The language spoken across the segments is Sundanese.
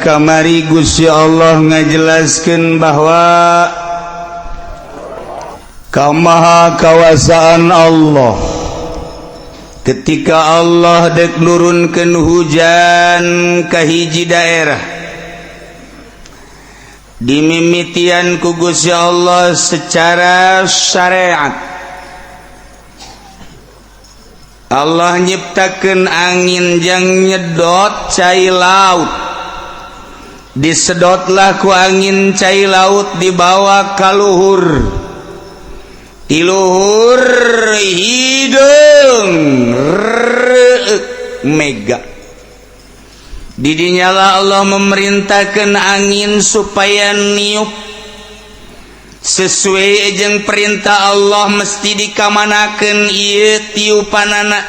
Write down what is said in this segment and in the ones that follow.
Kamari Gusti Allah ngajelaskeun bahwa kamaha kawasaan Allah ketika Allah dek nurunkeun hujan ka hiji daerah dimimitian ku Gusti Allah secara syariat. Allah nyiptakeun angin jang nyedot cai laut, disedotlah ku angin cai laut dibawa ka luhur, tiluhur hideung reuk mega. Didinyalah Allah memerintahkan angin supaya niup sesuai jeung perintah Allah, mesti dikamanakeun ieu tiupanana.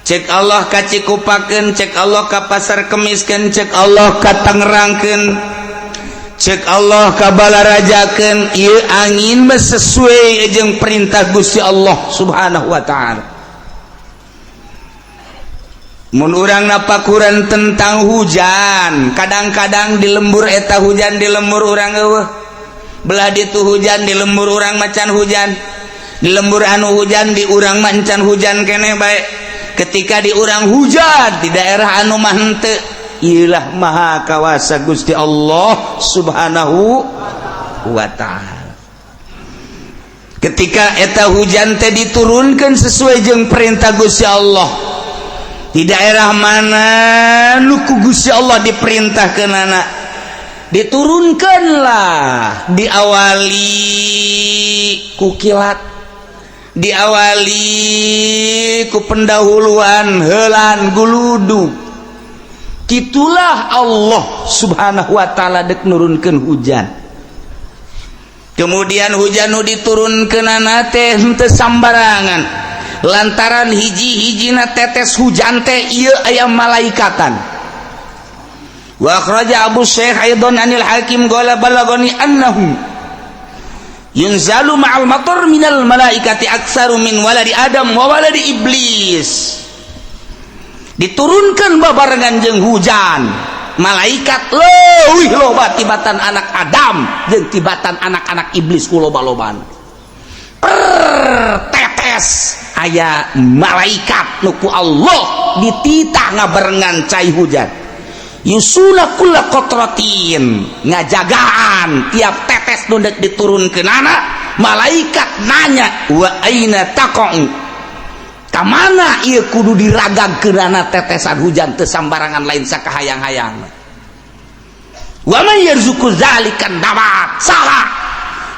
Cek Allah ka Cikupakeun, cek Allah ka Pasar Kemiskeun, cek Allah ka Tangerangkeun, cek Allah ka Balarajakeun, ieu angin mah sesuai jeung perintah Gusti Allah Subhanahu wa taala. Mun urang napakuran tentang hujan, kadang-kadang di lembur eta hujan, di lembur urang eueuh, belah ditu hujan, di lembur urang macan hujan, di lembur anu hujan, di urang macan hujan keneh bae. Ketika di urang hujan, di daerah anu mah henteu. Iyalah maha kawasa Gusti Allah Subhanahu wa taala. Ketika eta hujan teh diturunkan sesuai jeung perintah Gusti Allah, di daerah mana nu ku Gusti Allah diperintahkeunana diturunkanlah, diawali ku kilat, diawali ku pendahuluan helan guludu. Itulah Allah Subhanahu wa taala dek nurunkeun hujan. Kemudian hujan nu diturunkeunana teh henteu sambarangan, lantaran hiji-hijina tetes hujan teh ieu aya malaikatan. Wa akhraja Abu Syekh aidan anil Hakim qala balagani annahu yunzalu ma'al matar minal malaikati aktsaru min waladi Adam wa waladi Iblis. Diturunkan babarengan jeung hujan malaikat leuwih loba tibatan anak Adam jeung tibatan anak-anak iblis ku loba-lobaan. Per tetes aya malaikat nu ku Allah dititah ngabarengan cai hujan, yusuna kulla qatratin, ngajagaan tiap tetes nu dek diturunkeunana. Malaikat nanya, wa aina taqa'u, ka mana ieu kudu diragagkeunana tetesan hujan? Teu sambarangan, lain sakahayang-hayang. Wa man yarzuqu zalikan nabat, saha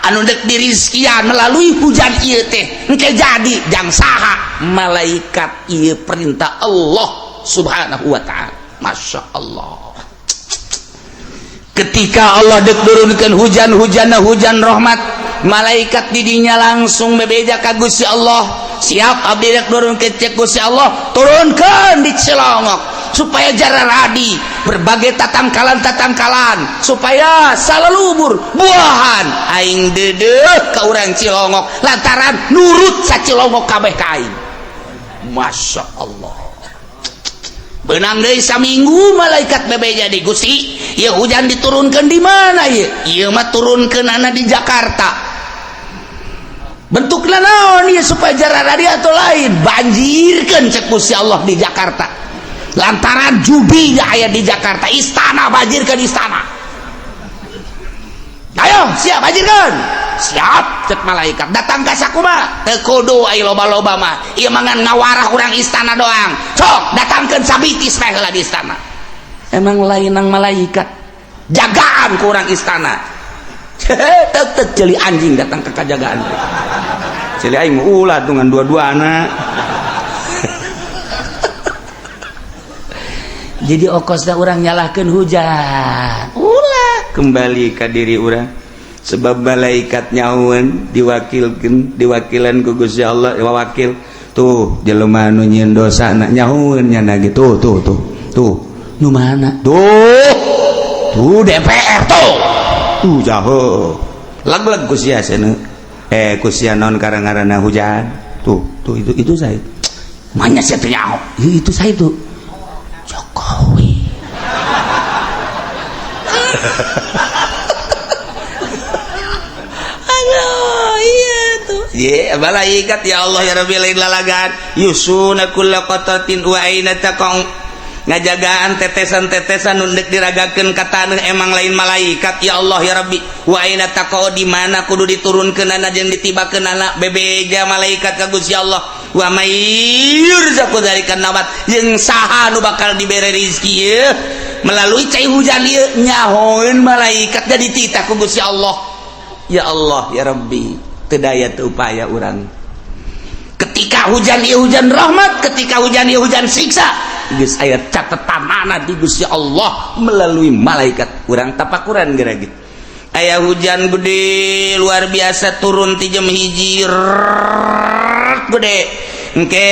anu dek dirizkian melalui hujan ieu teh engke jadi jang saha? Malaikat. Ieu perintah Allah Subhanahu wa taala. Masya Allah, ketika Allah dek turunkan hujan, hujan hujan rahmat, malaikat didinya langsung bebeja ka Gusti Allah, siap abdi dek turunkeun. Cek Gusti Allah, turunkan di Cilongok supaya jararadi berbagai tatangkalan-tatangkalan supaya salalubur buahan. Aing deudeuh ka urang Cilongok lantaran nurut sa Cilongok kabeh ka aing. Masya Allah. Benang deui saminggu malaikat bebeja di Gusti, ya hujan diturunkan di mana ieu? Ieu mah turunkeunana di Jakarta. Bentukna naon ieu supaya jararadi atau lain? Banjirkeun cek Gusti Allah di Jakarta. Lantaran judi aya di Jakarta, istana banjirkeun istana. Ayo, siap banjirkeun. Siap cek malaikat. Datang ka sakumaha? Teu kudu aya loba-loba mah. Ieu mah ngan ngawarah urang istana doang. Sok datangkeun sabitis teh heula di istana. Emang lain nang malaikat. Jagaan ku urang istana. Tek ceuli anjing datang ke kajagaan. Ceuli aing mah ulah tungan dua-duana. Jadi okosna urang nyalahkeun hujan. Ulah kembali ka diri urang. Sebab malaikat nyaun diwakilkeun, diwakilan ku Gusti Allah, wakil tuh jelema nu nyieun dosa na nyaun nya gitu. Tuh tuh tuh nu mana tuh tuh DPR tuh tuh jauh lag-lag ku sia cenah ku sia naon karang-ngaranna hujan tuh tuh itu saya mana sia teh nyaho itu saya tuh Jokowi. Aduh, iya tuh. Ye, malaikat, ya Allah ya Rabbi, lain lalagan. Yusuna kulla qatratin wa aina taqau, ngajagaan tetesan-tetesan nu deuk diragakeun ka taneuh. Emang lain malaikat, ya Allah ya Rabbi. Wa aina taqau, di mana kudu diturunkeunana jeung ditibakeunana, bebeja malaikat ka Gusti Allah. Wa may yurzaqu dzalika nabat, jeung saha nu bakal dibere rizki ieu melalui cai hujan ieu, nyahoeun malaikat, jadi titah ku Gusti Allah. Ya Allah ya Rabbi, teu daya teu upaya urang. Ketika hujan ieu hujan rahmat, ketika hujan ieu hujan siksa, geus aya catetanana di Gusti Allah melalui malaikat. Urang tapakuran geura gitu. Aya hujan gede luar biasa turun ti jam 1, gede. Engke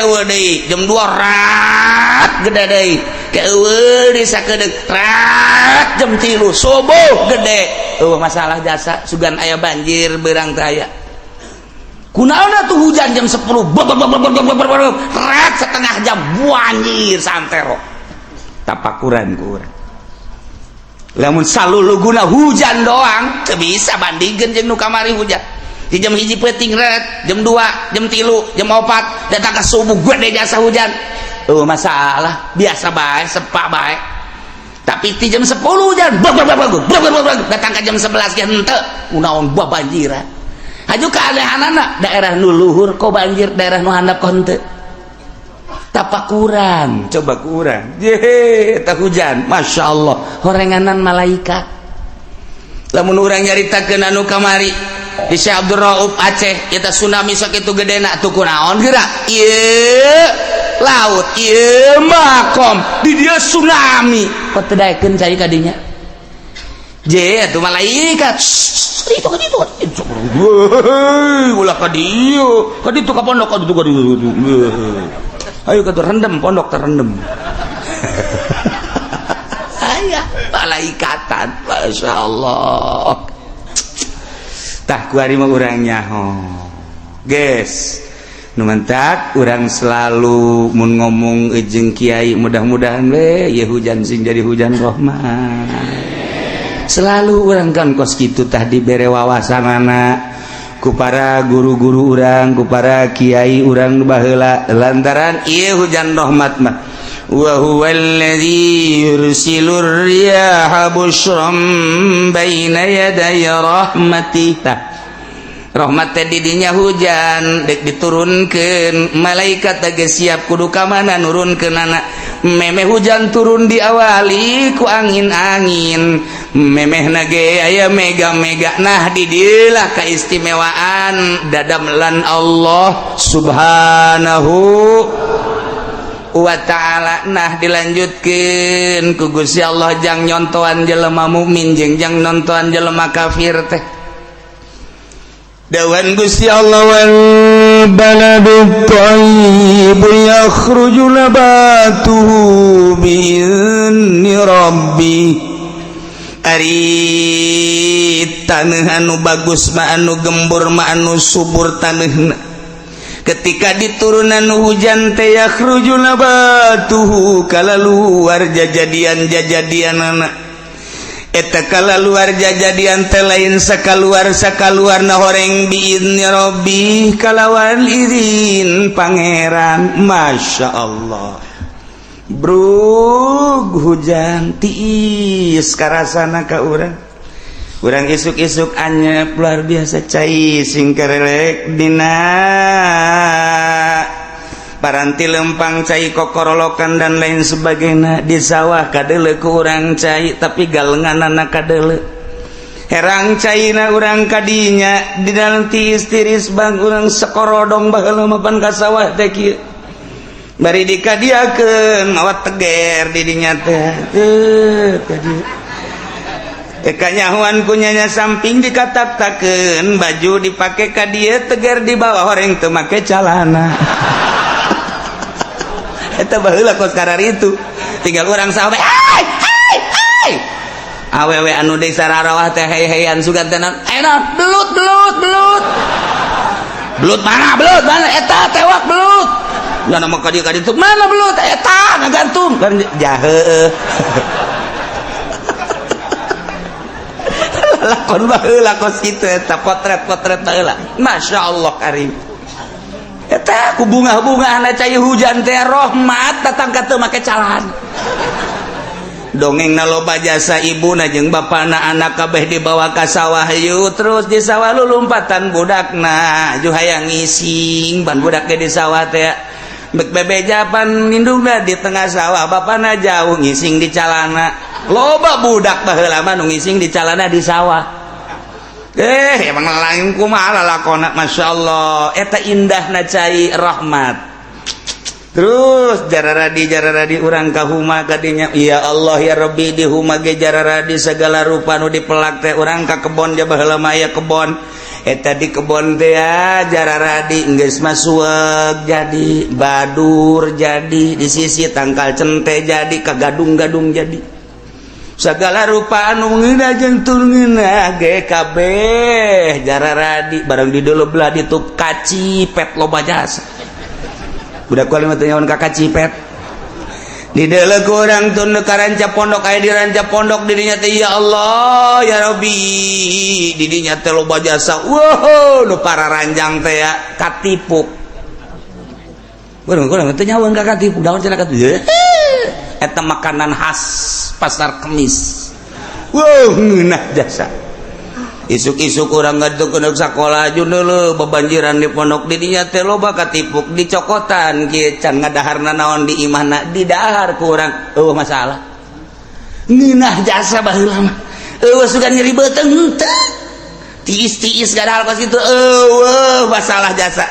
eueuh deui jam 2, rat gede deui. Ke eueuh deui sakedeuk, rat jam 3 subuh gede. Eueuh masalah jasa, sugan aya banjir beurang teh aya. Kunaon tuh hujan jam 10 rat setengah jam banjir santero? Tapakuran ku urang. Lamun saluluguna hujan doang teu bisa bandingkeun jeung nu kamari. Hujan di jam 1 peuting ret, jam 2, jam 3, jam 4, datang ke subuh gede jasa hujan. Oh, masalah biasa bae, sepak bae. Tapi di jam 10 hujan bag bag bag bag bag bag, datang ke jam 11 ge henteu, kunaon buah banjiran? Haju keanehanana, daerah nu luhur kok banjir, daerah nu handap kok henteu. Tapakuran coba kurang ye tak hujan. Masya Allah, horenganan malaikat. Lamun urang nyaritakeun anu kamari di Syekh Abdul Rauf Aceh eta tsunami sakitu gedena tuh, kunaon geura ieu laut, ieu makom di dia tsunami, kok teu daekeun cai kadinya? Je atuh malaikat itu ka ditu, ulah ka dieu, ka ditu, ka pondok, ka ditu, ka ditu. Ayo ka rendem, pondok terendem. Aya malaikatan, Masya Allah. Tah, kuari mah urang nyaho, guys. Nu mantak urang selalu mun ngomong jeung kiai, mudah-mudahan we ya hujan sing jadi hujan rahmat. Selalu urang kan kos kitu. Tah, dibere wawasanana ku para guru-guru urang, ku para kiai urang baheula, lantaran ieu hujan rahmat mah wa huwa alladzi yursilur riyaha busyran baina yaday rahmatih. Tah, rahmat teh didinya hujan dek diturunkeun malaikat teh siap kudu ka mana nurunkeunana. Memeh hujan turun diawali ku angin-angin, memeh nage aya mega-mega. Nah, didilah keistimewaan dadamelan Allah Subhanahu wa ta'ala. Nah, dilanjutkan ku Gusti Allah jang nyontoan jelema mukmin jeung jang nontoan jelema kafir teh. Dawan Gusti Allah wal baladu thayyib yakhruju nabatuhu bi'izni rabbi. Ari taneuh anu bagus mah, anu gembur mah, anu subur taneuhna, ketika diturunan hujan teh yakhruju nabatuhu, kalaluar jajadian jajadian anak eta. Kalaluar jajadian teh lain sakaluar sakaluar na horeng, biizni rabbi, kalawan izin Pangeran. Masya Allah, brug hujan tiis karasana ka urang. Urang isuk-isuk anyep luar biasa, cai sing kerelek dina paranti lempang, cai kokorolokan dan lain sebagainya. Di sawah kadele ku urang cai, tapi galengan anak kadele herang caina urang kadinya di dalam tiis tiris bang. Urang sekorodong baheula mapan ka sawah teh kieu, bari dikadiakeun mawa teger di dinya teh. Teu kadieu. Kanyahuan kunyanya samping dikatak-takeun, baju dipake ka dieu, teger di bawah, horeng teu make calana. Eta baheula kos itu. Tinggal urang sawah, hai hai hai, awewe anu desa rarawah teh hey-heyan sugan teh, enak belut, belut, belut, belut mana, belut mana, eta tewak belut. Ya, nama ka dieu, ka ditu, mana belut eta ngagantung kan jahe. Lalakon baheula kos kitu eta, potret-potret baheula. Masya Allah karim. Eta ku bunga-bunga cai hujan teh, rahmat datang ka teu make calana. Dongeng na loba jasa. Ibu na jeung bapana, anak kabeh dibawa ka sawah yuk. Terus di sawah lu lompatan budakna ju hayang ngising, ban budak ge di sawah teh bek bebeja pan indungna di tengah sawah, bapana jauh, ngising di calana. Loba budak baheula mah nu ngising di calana di sawah. Emang lain kumaha lalakona. Masya Allah, eta indahna cai rahmat. Terus jararadi jararadi urang ka huma kadinya. Ya Allah ya Rabbi, di huma ge jararadi segala rupa nu dipelak teh. Urang ka kebon ja, baheula mah aya kebon. Eta di kebon teh ya jararadi, geus masuek jadi badur, jadi di sisi tangkal cente, jadi ka gadung-gadung, jadi segala rupa anu ngeunah jeung teu ngeunah ge kabeh jararadi. Barang di dulu belah ditu kacipet loba jasa. Budak kuali mah teu nyawan ka kacipet. Di dalam kurang tun ka ranca pondok, aya di ranca pondok dirinya teh. Ya Allah ya Rabbi, didinya teh loba jasa. Wow, nu para ranjang teh ya katipuk. Kurang kurang teu nyawan ka katipuk daun cenah, katipuk eta makanan khas Pasar Kemis. Wow, ngeunah jasa. Isuk-isuk urang ngaduk ke sekolah dulu, bebanjiran di pondok didinya teh loba katipuk, dicokotan kieu can ngadaharna naon di imahna, didahar ku urang, eueuh masalah. Ngeunah jasa baheula mah, eueuh sugan nyeri beuteung henteu, tiis-tiis gadahal kos kitu, eueuh masalah jasa.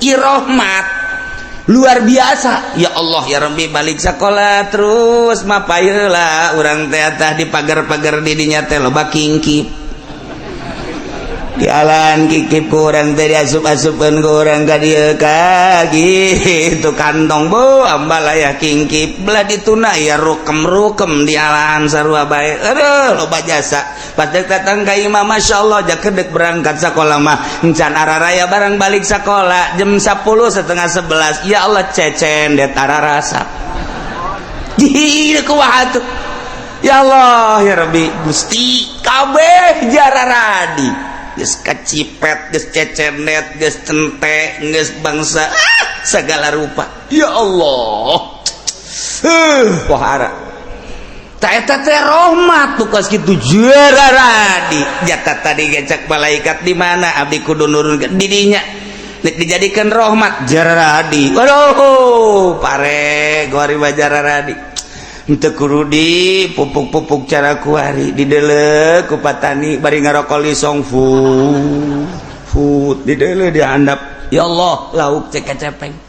Irohmat luar biasa. Ya Allah ya Rabbi, balik sekolah terus mapayeula urang teh tah di pagar-pagar didinya teh loba kingkip di alan kikip ku urang teh, diasup-asupkeun ku urang ka dieu ka gitu kantong bu ambalaya kingkip belah dituna ya rukem-rukem di alan sarua bae. Aduh, loba jasa. Pas dek datang ka imah, Masya Allah, jakedek berangkat sekolah mah encan araraya. Barang balik sekolah jam 10 setengah 11, ya Allah, cecen det ararasa di kumaha tuh. Ya Allah ya Rabbi, Gusti, kabeh jararadi, geus kacipet, geus cecenet, geus cente, geus bangsa segala rupa. Ya Allah, wahara tak eta teh rahmat tuh kos kitu jararadi. Jata tadi gecak malaikat di mana abdi kudu nurun didinya dek dijadikan rahmat jararadi. Waduh, pare gori jararadi. Henteu kudu di pupuk-pupuk cara kuari didele ku patani bari ngarokok lisong fu fut didele dihandap. Ya Allah, lauk cek cepeng.